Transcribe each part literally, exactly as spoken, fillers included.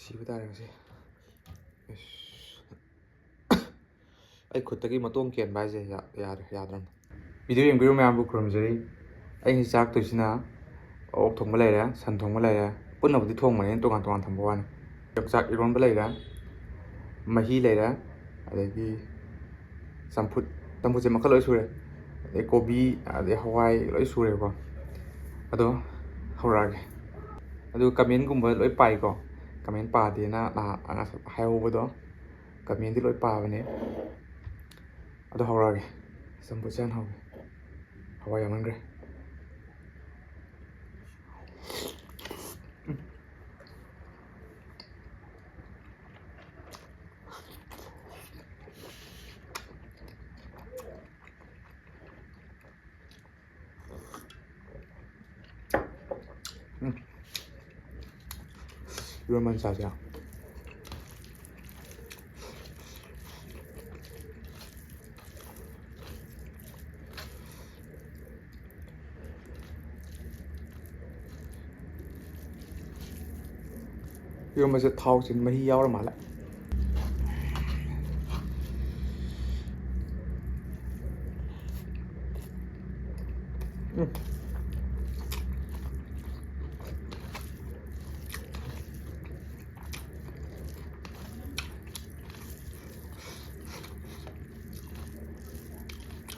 ꯁꯤꯕ ꯇꯥꯔꯦ ꯉꯁꯤ꯫ ꯏꯁ꯫ ꯑꯩ ꯈꯨꯠꯇꯒꯤ ꯃꯇꯣꯡ ꯀꯦꯟꯕ ꯍꯥꯏꯁꯦ ꯌꯥ-, ꯌꯥꯗ꯭ꯔꯦ, ꯌꯥꯗ꯭ꯔꯝꯅꯦ꯫ ꯚꯤꯗꯤꯑꯣ ꯌꯦꯡꯕꯤꯔꯨ ꯃꯌꯥꯝꯕꯨ ꯈꯨꯔꯨꯝꯖꯔꯤ꯫ ꯑꯩ ꯉꯁꯤ ꯆꯥꯔꯛꯇꯣꯏꯁꯤꯅ ꯑꯣꯛ ꯊꯣꯡꯕ ꯂꯩꯔꯦ, ꯁꯟ ꯊꯣꯡꯕ ꯂꯩꯔꯦ꯫ ꯄꯨꯟꯅꯕꯨꯗꯤ ꯊꯣꯡꯕꯅꯦ, ꯇꯣꯉꯥꯟ ꯇꯣꯉꯥꯟ ꯊꯝꯕ ꯋꯥꯅꯤ꯫ ꯌꯣꯡꯆꯥꯛ ꯏꯔꯣꯟꯕ ꯂꯩꯔꯦ, ꯃꯍꯤ ꯂꯩꯔꯦ, ꯑꯗꯒꯤ ꯆꯝꯐꯨꯠ, ꯆꯝꯐꯨꯠꯁꯦ ꯃꯈꯜ ꯂꯣꯏ ꯁꯨꯔꯦ꯫ ꯑꯗꯩ ꯀꯣꯕꯤ, ꯑꯗꯩ ꯍꯋꯥꯏ ꯂꯣꯏ ꯁꯨꯔꯦꯕꯀꯣ꯫ ꯑꯗꯣ ꯍꯧꯔꯛꯑꯒꯦ꯫ ꯑꯗꯨ ꯀꯃꯦꯟꯒꯨꯝꯕ ꯂꯣꯏ ꯄꯥꯏꯀꯣ꯫ ꯀꯃꯦꯟ ꯄꯥꯗꯦꯅ ꯅꯍꯥꯟ ꯍꯥꯏꯍꯧꯕꯗꯣ꯫ ꯀꯃꯦꯟꯗꯤ ꯂꯣꯏ ꯄꯥꯕꯅꯦ꯫ ꯑꯗꯣ ꯍꯧꯔꯛꯑꯒꯦ꯫ ꯆꯝꯐꯨꯠꯁꯦ ꯍꯥꯟꯅ ꯍꯧꯒꯦ꯫ ꯍꯋꯥꯏ ꯌꯥꯝꯃꯟꯈ꯭ꯔꯦ꯫ ꯎꯝ꯫ ꯏꯔꯣꯟꯕ ꯆꯥꯁꯦ꯫ ꯏꯔꯣꯟꯕꯁꯦ ꯊꯥꯎꯁꯦ ꯃꯍꯤ ꯌꯥꯎꯔ ꯃꯥꯜꯂꯦ꯫ ꯎꯝ꯫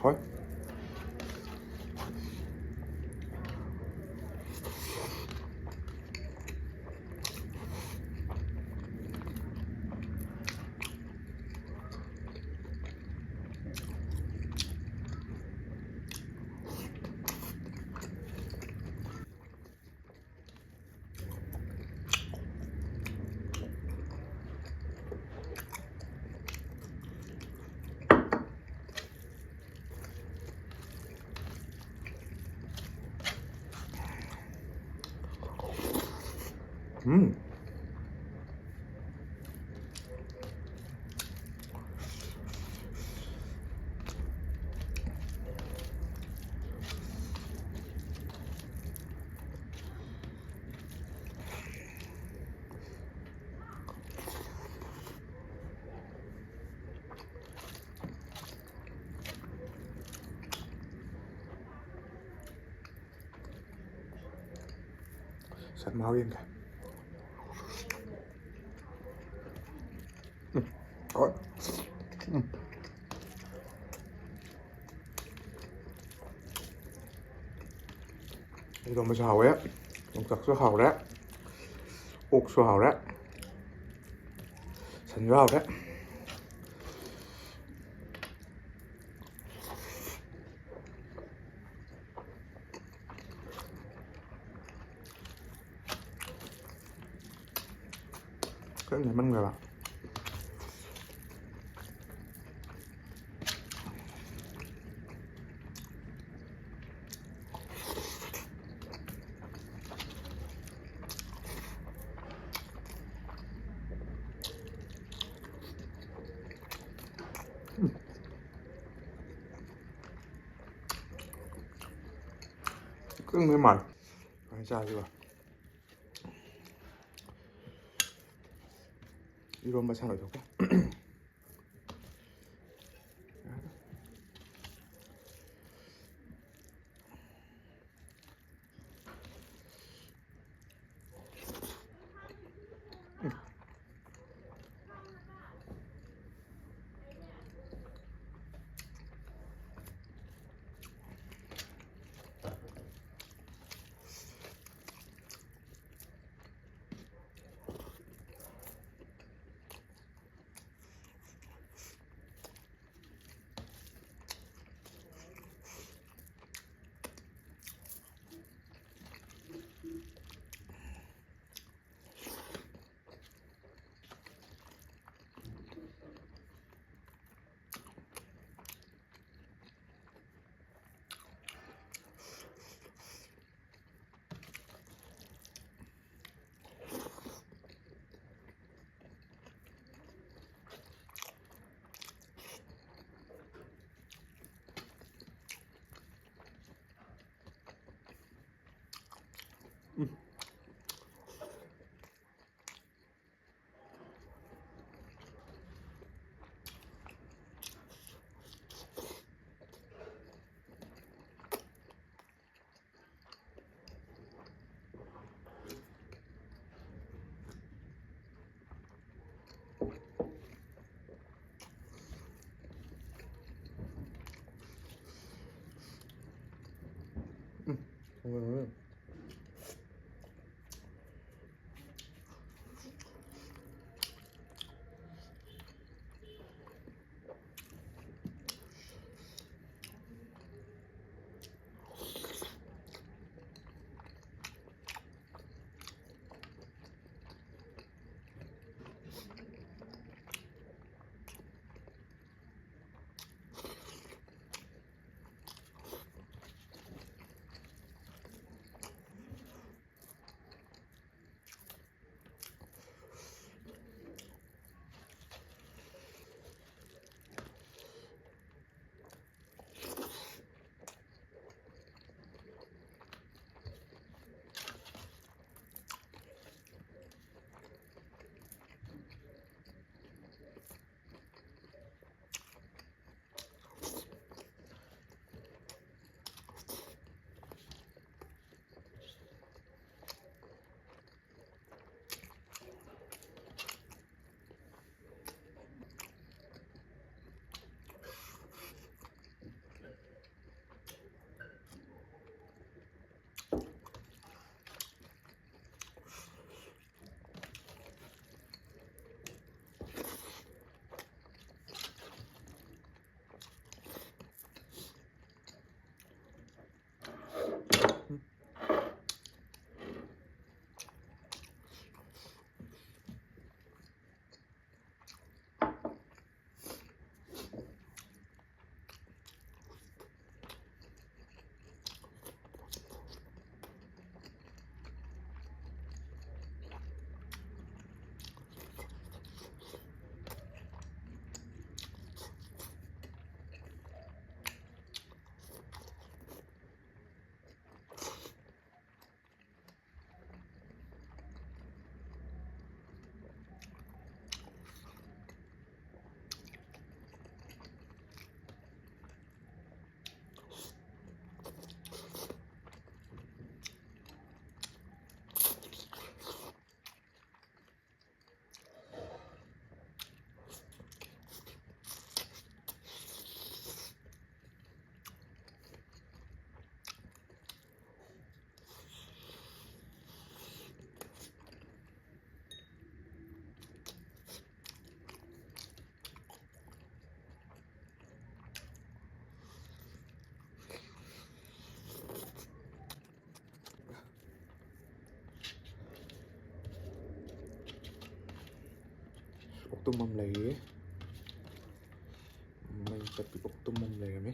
ꯍꯣꯏ꯫ ꯎꯝ꯫ ꯁꯟ ꯃꯍꯥꯎ ꯌꯦꯡꯒꯦ꯫ ꯎꯝ, ꯍꯣꯏ꯫ ꯎꯝ꯫ ꯏꯔꯣꯝꯕꯁꯨ ꯍꯥꯎꯋꯦ, ꯌꯣꯡꯆꯥꯛꯁꯨ ꯍꯥꯎꯔꯦ, ꯑꯣꯛꯁꯨ ꯍꯥꯎꯔꯦ, ꯁꯟꯁꯨ ꯍꯥꯎꯔꯦ꯫ ꯈꯔ ꯅꯦꯝꯃꯟꯈ꯭ꯔꯕ꯫ ꯀꯪꯕ ꯃꯥꯜꯂꯦ꯫ ꯀꯃꯥꯏꯅ ꯆꯥꯁꯤꯕ? ꯏꯔꯣꯝꯕ ꯁꯥ ꯂꯣꯏꯊꯣꯛꯀꯦ꯫ ꯀꯣꯛꯇꯨꯝ ꯑꯃ ꯂꯩꯔꯤ꯫ ꯃꯩ ꯇꯞꯄꯤ ꯀꯣꯛꯇꯨꯝ ꯑꯃ ꯂꯩꯔꯝꯃꯤ꯫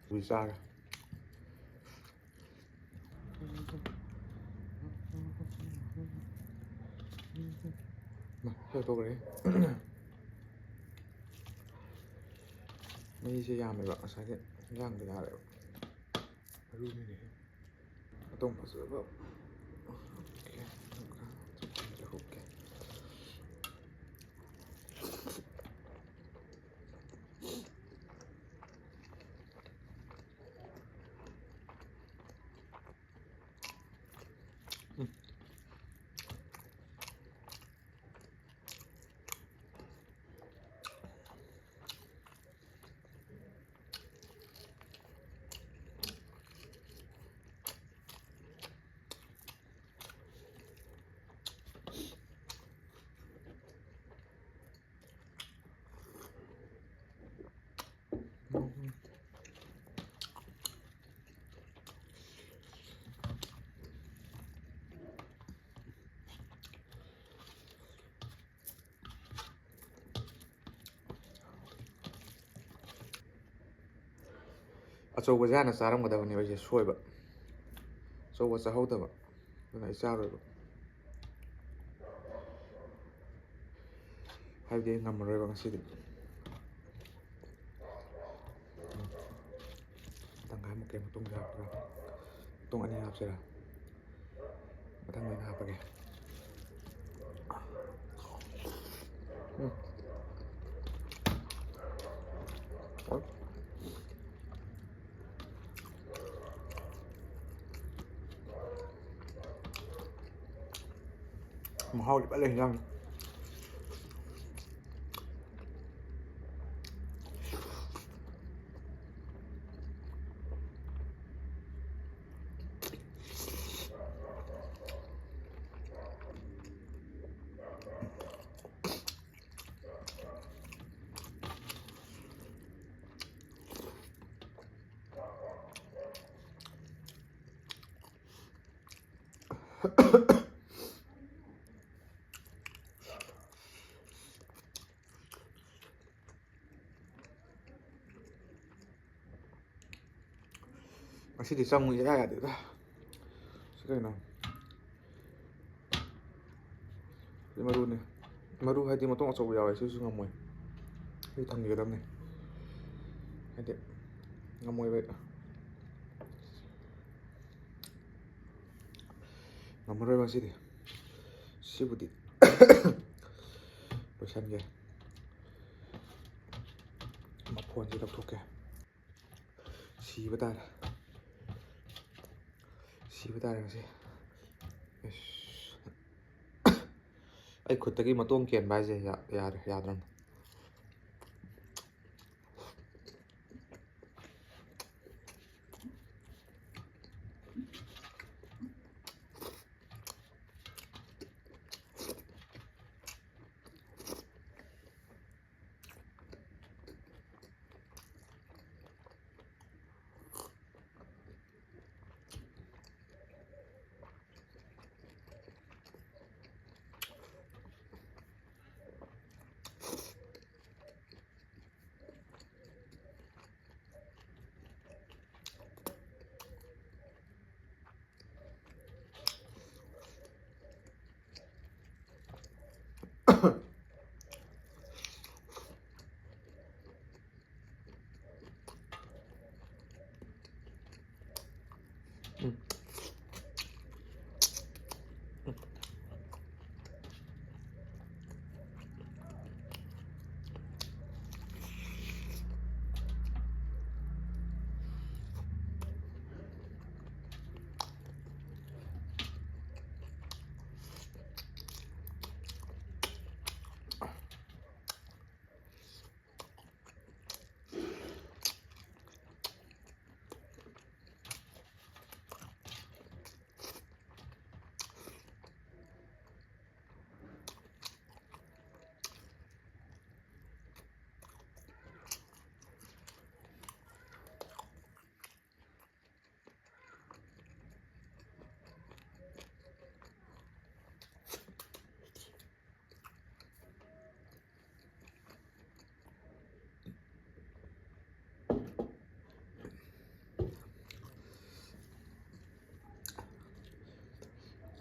ꯍꯧꯖꯤꯛ ꯆꯥꯔꯦ꯫ ꯃꯥ, ꯁꯤ ꯂꯧꯊꯣꯛꯈ꯭ꯔꯦ꯫ ꯃꯍꯤꯁꯦ ꯌꯥꯝꯃꯦꯕ, ꯉꯁꯥꯏꯒꯤ ꯏꯟꯖꯥꯡꯗ ꯌꯥꯔꯦꯕ꯫ ꯃꯔꯨꯅꯤꯅꯦ꯫ ꯃꯇꯣꯡ ꯐꯖꯕ꯫ ꯑꯣꯀꯦ, ꯑꯗꯨꯒ ꯂꯧꯍꯧꯒꯦ꯫ ꯑꯆꯧꯕꯁꯦ ꯍꯥꯟꯅ ꯆꯥꯔꯝꯒꯗꯕꯅꯦꯕ ꯑꯩꯁꯦ ꯁꯣꯏꯕ꯫ ꯑꯆꯧꯕ ꯆꯥꯍꯧꯗꯕ꯫ ꯑꯗꯨꯅ ꯑꯩ ꯆꯥꯔꯣꯏꯕ꯫ ꯍꯥꯏꯕꯗꯤ ꯑꯩ ꯉꯝꯃꯔꯣꯏꯕ ꯉꯁꯤꯗꯤ꯫ ꯇꯪꯈꯥꯏꯃꯨꯛꯀꯤ ꯃꯇꯨꯡꯗ ꯍꯥꯞꯄꯒ ꯃꯇꯨꯡ ꯑꯅꯤ ꯍꯥꯞꯁꯤꯔꯥ? ꯃꯊꯪ ꯑꯣꯏꯅ ꯍꯥꯞꯄꯒꯦ꯫ ꯎꯝ꯫ ꯑꯣ꯫ ꯃꯍꯥꯎꯗꯤ ꯐꯖꯅ ꯂꯩ ꯍꯤꯟꯖꯥꯡ꯫ ꯉꯁꯤꯗꯤ ꯆꯪꯉꯨ ꯏꯌꯥ ꯌꯥꯗꯦꯗ꯫ ꯁꯤ ꯀꯩꯅꯣ? ꯁꯤ ꯃꯔꯨꯅꯦ꯫ ꯃꯔꯨ ꯍꯥꯏꯗꯤ ꯃꯇꯣꯡ ꯑꯆꯧꯕ ꯌꯥꯎꯋꯦ, ꯁꯤꯁꯨ ꯉꯝꯃꯣꯏ꯫ ꯁꯤ ꯊꯝꯈꯤꯒꯗꯕꯅꯦ꯫ ꯍꯥꯏꯗꯤ ꯉꯝꯃꯣꯏꯕ ꯑꯩ꯫ ꯉꯝꯃꯔꯣꯏ ꯉꯁꯤꯗꯤ꯫ ꯁꯤꯕꯨꯗꯤ ꯂꯣꯏꯁꯟꯒꯦ꯫ ꯃꯐꯣꯟꯁꯦ ꯂꯧꯊꯣꯛꯀꯦ꯫ ꯁꯤꯕ ꯇꯥꯔꯦ꯫ ꯁꯤꯕ ꯇꯥꯔꯦ ꯉꯁꯤ꯫ ꯏꯁ꯫ ꯑꯩ ꯈꯨꯠꯇꯒꯤ ꯃꯇꯣꯡ ꯀꯦꯟꯕ ꯍꯥꯏꯁꯦ ꯌꯥ-, ꯌꯥꯔꯦ, ꯌꯥꯗ꯭ꯔꯝꯅꯦ꯫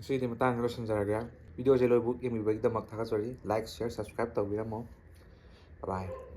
ꯁꯤꯗꯤ ꯃꯇꯥꯡꯗ ꯂꯣꯏꯁꯤꯟꯖꯔꯒꯦ꯫ ꯚꯤꯗꯤꯑꯣꯁꯦ ꯂꯣꯏꯕꯨ ꯌꯦꯡꯕꯤꯕꯒꯤꯗꯃꯛ ꯊꯥꯒꯠꯆꯔꯤ꯫ Like, share, subscribe ꯇꯧꯕꯤꯔꯝꯃꯣ꯫ Bye bye꯫